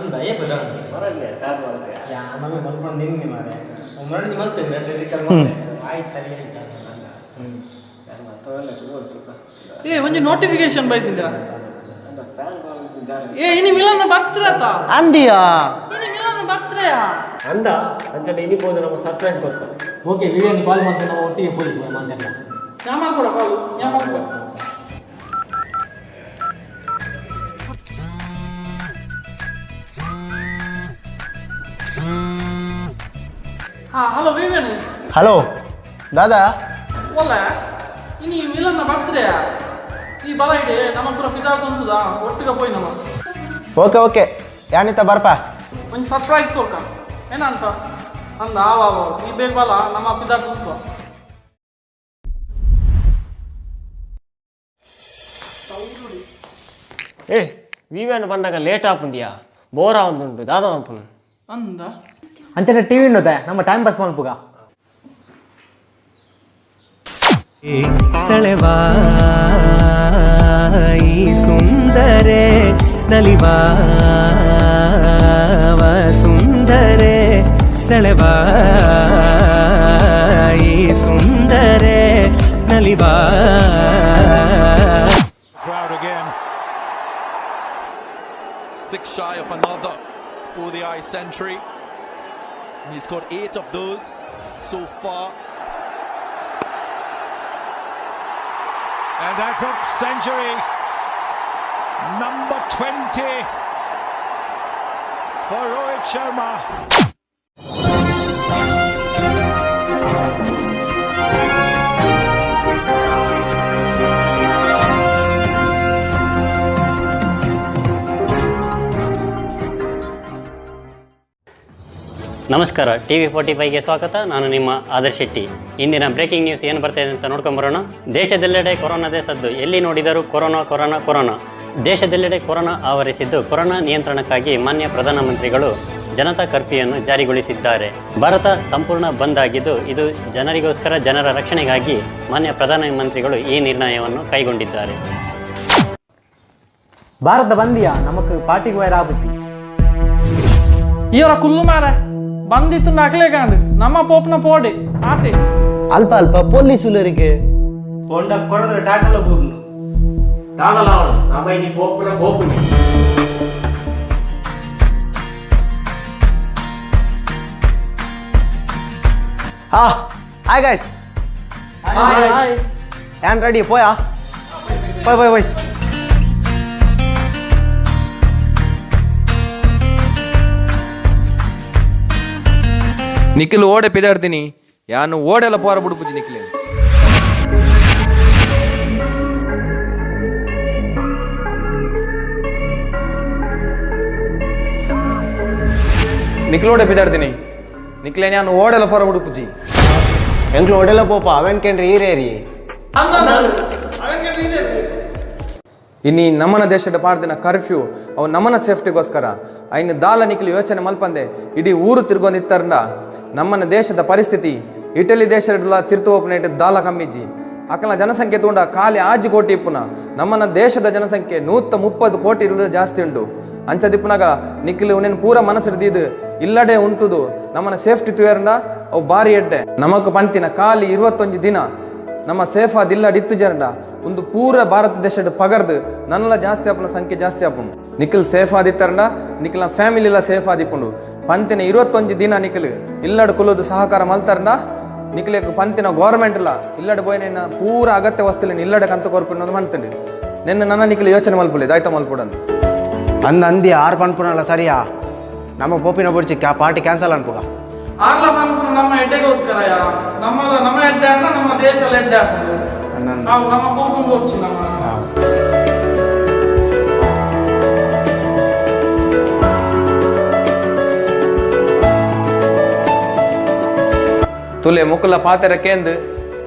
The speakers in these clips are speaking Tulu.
ಅಂದ ಏ ಮರಣ್ಯ ಚಾರ್ಜ್ ಮಾಡ್ತೆ. ಯಾ ಮಮ್ಮಿ ಮಲ್ಕೊಂಡು ನಿನ್ನೆ ಮಾರೆ ಮರಳಿ ಮಲ್ತೆ ಆಯ್ತು, ಸರಿ ಆಯ್ತು. ಯಾರು ಮತ್ತೊಂದಲ್ಲ ತಗೊಳ್ತು. ಏ, ಒಂಜಿ ನೋಟಿಫಿಕೇಶನ್ ಬೈತಿಂದ್ರ. ಅಂದ ಫ್ಯಾನ್ ಬಾರಿಸಿದ್ದಾರೆ. ಏ, ಇನಿ ಮಿಲನ್ ಬರ್ತೀರತ? ಅಂದಿಯಾ? ಇನಿ ಮಿಲನ್ ಬರ್ತೀರಾ? ಅಂದ ಅಂಚನೆ ಇನಿ ಪೋದು ನಮ್ಮ ಸರ್ಪ್ರೈಸ್ ಗೊತ್ತ. ಓಕೆ, ವಿವಿಯನ್ ಕಾಲ್ ಮಾಡ್ತೇನೆ. ನಾವು ಒಟ್ಟಿಗೆ ಪೋಲಿ ಬರ ಮಾತಾಡಲ್ಲ. ಯಾಮಾಲ್ ಕೊಡ ಕಾಲು, ಯಾಮಾಲ್ ಕೊಡ. ಹಾ, ಹಲೋ ವಿವೇನ್. ಹಲೋ ದಾದಾ. ಒಲ್ಲ, ಇನಿ ಮಿಲನ್ನ ಬರ್ತೀರಾ? ಈ ಬಲ ಇಡೆ ನಮ್ಮ ಪೂರ ಪಿದಾರ್ಥ ಉಂಟುದಾ, ಒಟ್ಟಿಗೆ ಪೋಯ್ ನಮ್ಮ. ಓಕೆ ಓಕೆ, ಯಾನಿತ ಬರ್ಪ. ಒಂಜಿ ಸರ್ಪ್ರೈಸ್ ಕೊಡ್ಕ ಏನಂತ ಅಂದ. ಆವ ಆವ, ಈ ಬೇಕಲ್ಲ ನಮ್ಮ ಪಿದಾರ್ಥ ಉಂಟು. ಏ ವಿವಿಯನ್ ಬಂದಾಗ ಲೇಟ್ ಆಪುಂಡಿಯಾ, ಬೋರ್ ಆವೊಂದುಂಡು, ದಾದ ಮನ್ಪುನು? ಅಂದ. ಅಂಚನೆ ಟಿವಿ ಉಂಡುತ್ತೆ, ನಮ್ಮ ಟೈಮ್ ಪಾಸ್ ಮಲ್ಪುಗ. ಸೆಳೆವಾಯಿ ಸುಂದರೆ ನಲಿವಾ ಸುಂದರೆ, ಸೆಳೆವಾಯಿ ಸುಂದರೆ ನಲಿವಾ. Crowd again. Six shy of another ODI century. He's got eight of those so far. And that's a century. Number 20 for Rohit Sharma. ನಮಸ್ಕಾರ, ಟಿವಿ 45ಗೆ ಸ್ವಾಗತ. ನಾನು ನಿಮ್ಮ ಆದರ್ಶ್ ಶೆಟ್ಟಿ. ಇಂದಿನ ಬ್ರೇಕಿಂಗ್ ನ್ಯೂಸ್ ಏನು ಬರ್ತಾ ಇದೆ ಅಂತ ನೋಡ್ಕೊಂಬರೋಣ. ದೇಶದೆಲ್ಲೆಡೆ ಕೊರೋನಾದೇ ಸದ್ದು. ಎಲ್ಲಿ ನೋಡಿದರೂ corona, corona, corona. ದೇಶದೆಲ್ಲೆಡೆ ಕೊರೋನಾ ಆವರಿಸಿದ್ದು, ಕೊರೋನಾ ನಿಯಂತ್ರಣಕ್ಕಾಗಿ ಮಾನ್ಯ ಪ್ರಧಾನಮಂತ್ರಿಗಳು ಜನತಾ ಕರ್ಫ್ಯೂಯನ್ನು ಜಾರಿಗೊಳಿಸಿದ್ದಾರೆ. ಭಾರತ ಸಂಪೂರ್ಣ ಬಂದ್ ಆಗಿದ್ದು, ಇದು ಜನರಿಗೋಸ್ಕರ, ಜನರ ರಕ್ಷಣೆಗಾಗಿ ಮಾನ್ಯ ಪ್ರಧಾನಮಂತ್ರಿಗಳು ಈ ನಿರ್ಣಯವನ್ನು ಕೈಗೊಂಡಿದ್ದಾರೆ. ಭಾರತ ಬಂದಿಯಾ, ನಮಕ್ ಪಾರ್ಟಿಗೆ ವೈರ್ ಆಪುಜಿ. ಇವರ ಕುಲ್ಲು ಮಾರ ಬಂದಿತ್ತು ಅಕ್ಲೇಗಾಂಡ್ ನಮ್ಮ ಪೋಪ್ನ ಪೋಡೆ ಆತೆ. ಅಲ್ಪ ಅಲ್ಪ ಪೊಲೀಸ್ ಉಲ್ಲರಿಗೆ. ಪೋಂಡ ಕೊಡದ್ರೆ ಟಾಟಲ ಬೂರ್ನು. ದಾದಲ ಅವನು ನಮ್ಮ ಇನಿ ಪೋಪುನ ಪೋಪುನಿ. ಹಾ, hi guys. Hi. ಯಾನ್ ರೆಡಿ, ಪೋಯಾ? ಪೋಯ್ ಪೋಯ್ ಪೋಯ್. ನಿಖಿಲ್ ಓಡೆ ಪಿದಾಡ್ತೀನಿ, ಯಾನು ಓಡೆಲ್ಲ ಪೋರ ಬಿಡ್ಪುಜಿ ನಿಖಿಲ್. ನಿಖಿಲ್ ಓಡೆ ಪಿದಾಡ್ತೀನಿ, ನಿಖಿಲೇ ನಾನು ಓಡೆಲ್ಲ ಪೋರ ಬಿಡ್ಪುಜಿ. ಎಂಕ್ಲು ಒಡೆಲ್ಲ ಪೋಪ, ಅವೇನ್ ಕೇಂದ್ರ ಈರೇರಿ. ಇನ್ನು ನಮ್ಮನ ದೇಶದ ಪಾಡ್ದಿನ ಕರ್ಫ್ಯೂ ಅವು ನಮ್ಮನ ಸೇಫ್ಟಿಗೋಸ್ಕರ. ಐನು ದಾಲ ನಿಖಿಲ್ ಯೋಚನೆ ಮಲ್ಪಂದೆ ಇಡೀ ಊರು ತಿರ್ಗೊಂದಿತ್ತಾರಂಡ ನಮ್ಮನ ದೇಶದ ಪರಿಸ್ಥಿತಿ ಇಟಲಿ ದೇಶದ ತಿರ್ತು ಓಪನೇಟ್ ದಾಲ ಕಮ್ಮಿಜ್ಜಿ. ಅಕಲ ಜನಸಂಖ್ಯೆ ತೂಂಡ ಖಾಲಿ 6 ಕೋಟಿ ಇಪ್ಪುನ. ನಮ್ಮನ ದೇಶದ ಜನಸಂಖ್ಯೆ 130 ಕೋಟಿ ಇರುವುದು ಜಾಸ್ತಿ ಉಂಡು. ಅಂಚದಿಪ್ಪುನಾಗ ನಿಖಿಲ್ ಉನೇನು ಪೂರ ಮನಸ್ಸಿಡ್ದಿದ್ದು ಇಲ್ಲಡೆ ಉಂಟುದು ನಮ್ಮನ ಸೇಫ್ಟಿ ತುಯರಂಡ ಅವು ಬಾರಿ ಎಡ್ಡೆ. ನಮಕ್ ಪಂತಿನ ಖಾಲಿ 21 ದಿನ ನಮ್ಮ ಸೇಫ್ ಆದಿಲ್ಲ ಡಿತ್ತು ಜರಂಡ ಒಂದು ಪೂರ ಭಾರತ ದೇಶದ ಪಗರ್ದು ನನ್ನಲ ಜಾಸ್ತಿ ಆಪುನ, ಸಂಖ್ಯೆ ಜಾಸ್ತಿ ಆಪುಂಡು. ನಿಖಿಲ್ ಸೇಫ್ ಆದಿತ್ತಾರಂಡ ನಿಖಿಲ್ನ ಫ್ಯಾಮಿಲಿ ಎಲ್ಲ ಸೇಫ್ ಆದಿಪ್ಪುಂಡು. ಪಂತಿನ 21 ದಿನ ನಿಖಿಲ್ ಇಲ್ಲಡ್ ಕುಲ್ಲುದು ಸಹಕಾರ ಮಲ್ತಾರಂಡ ನಿಖಿಲ್ ಪಂತಿನ ಗೌರ್ಮೆಂಟ್ ಇಲ್ಲ ಇಲ್ಲಡ್ ಪೋಯಿನ ಪೂರ ಅಗತ್ಯ ವಸ್ತುಲಿನ ಇಲ್ಲಡೆ ಕಂತ ಕೊರ್ಪಿನ ಮಂತುಂಡು. ನಿನ್ನ ನನ್ನ ನಿಖಿಲ್ ಯೋಚನೆ ಮಲ್ಪುಲಿ, ದಾಯ್ತ ಮಲ್ಪುಡಂದು. ಅಂದ ಅಂದಿ ಆರು ಪನ್ಪುನಲ್ಲ, ಸರಿಯಾ? ನಮ್ಮ ಪೋಪಿನ ಬುಡ್ಚಿಕ್ಕೆ ಆ ಪಾರ್ಟಿ ಕ್ಯಾನ್ಸಲ್ ಅನ್ಪುಗ. ಆರ್ಲ ಪನ್ಪುನ ನಮ್ಮ ಎಡ್ಡೆಗೋಸ್ಕರ ಯಾ. ನಮ್ಮ ನಮ್ಮ ಎಡ್ಡೆ ಅನ್ನ ನಮ್ಮ ದೇಶ ಎಡ್ಡೆ ಆಗ್ತದೆ. ನಾವು ನಮ್ಮ ಪೋಪು ಕೊರ್ಚಿ ನಮ್ಮ. ತುಲೆ ಮುಕುಲ ಪಾತೆರ ಕೇಂದ್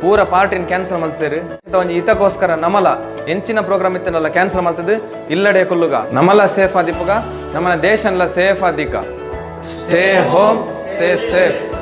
ಪೂರ ಪಾರ್ಟಿನ ಕ್ಯಾನ್ಸಲ್ ಮಲ್ತೇರು. ಒಂಜಿ ಹಿತಕ್ಕೋಸ್ಕರ ನಮಲ ಎಂಚಿನ ಪ್ರೋಗ್ರಾಮ್ ಇತ್ತನಲ್ಲ ಕ್ಯಾನ್ಸಲ್ ಮಲ್ತದು ಇಲ್ಲಡೆ ಕುಲ್ಲುಗ. ನಮಲ ಸೇಫ್ ಆದಿಪ್ಪುಗ, ನಮ್ಮನ ದೇಶನ್ಲ safe ಆದಿಕ್ಕ. Stay home, stay safe.